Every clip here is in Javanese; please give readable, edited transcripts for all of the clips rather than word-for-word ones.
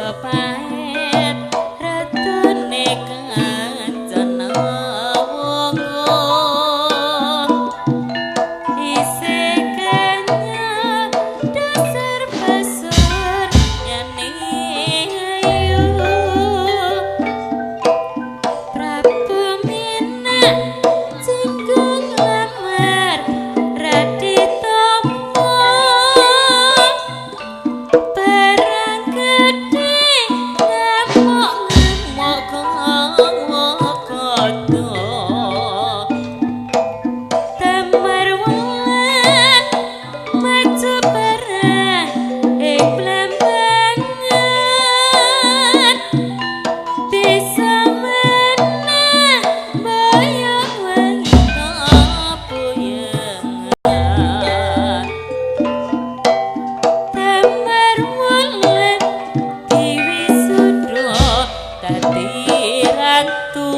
Majapahit ratune Kancana Wungu isih kenyang dasar pasur nyane ayu Prabu Minak jenggung lamar Raditomo barang gedhe ngamuk-ngamuk kodo Damar wulan maju barang ing Blambangan bisa menang boyong wangi puyengan Damar wulan diwisuda dadi ratu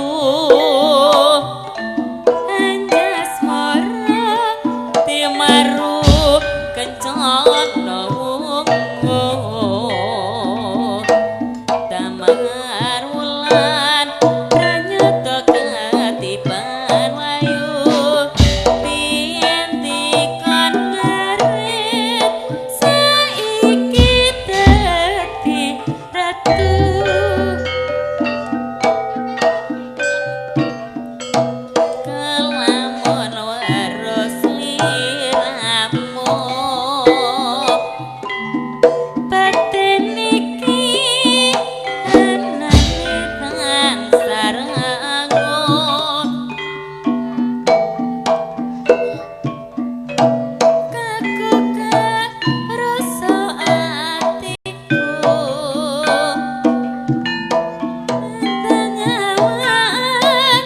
Anjasmara timaru kencana wungu Damar wulan pranyata katiban wayu biyen dikon ngarit saiki dadi ratu Kelamun warus liramu batin iki anane tansah rangun kaku rasa atiku Tengawan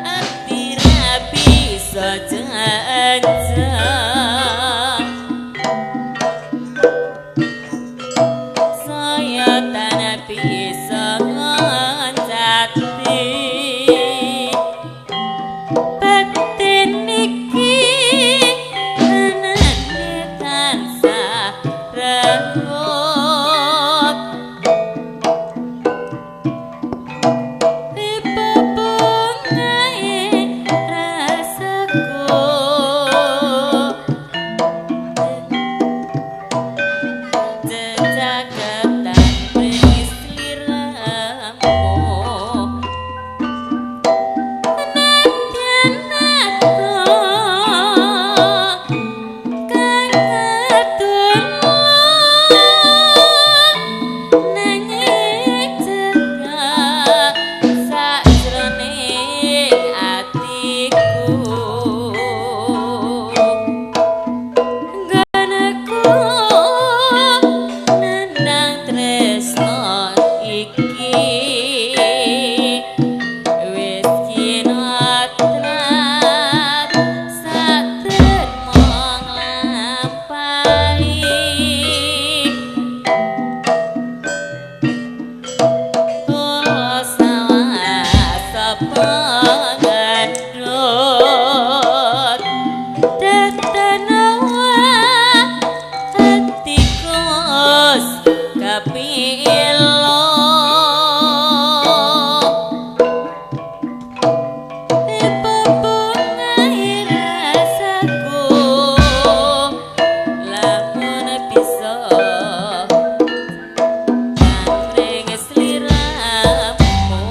ati ra bisa jajan saya tanah bisa ngancati batin iki anane tansah rengut Bebungae rasaku jejagetan pring sliramu Nadyan kang adol nanging cekak sajroning atiku nggonku nandang tresno iki wis kinotrat satremo nglampahi Kula sawah sapa ngandhut Datanawa atiku wis kapilo Bebungae rasaku lamun bisa tandring sliramu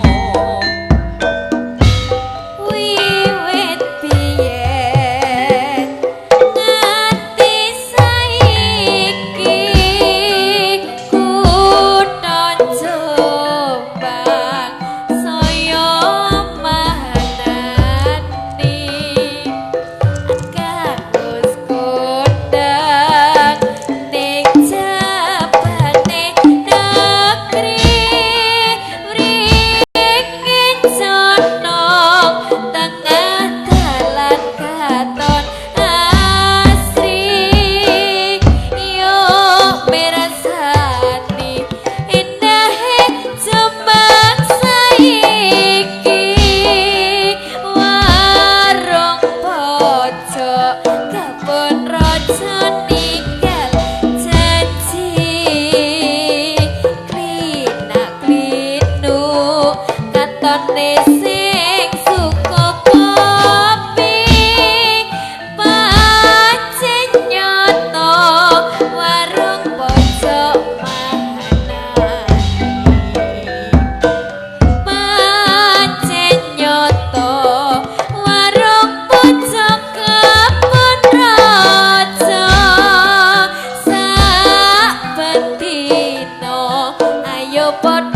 Ya padha.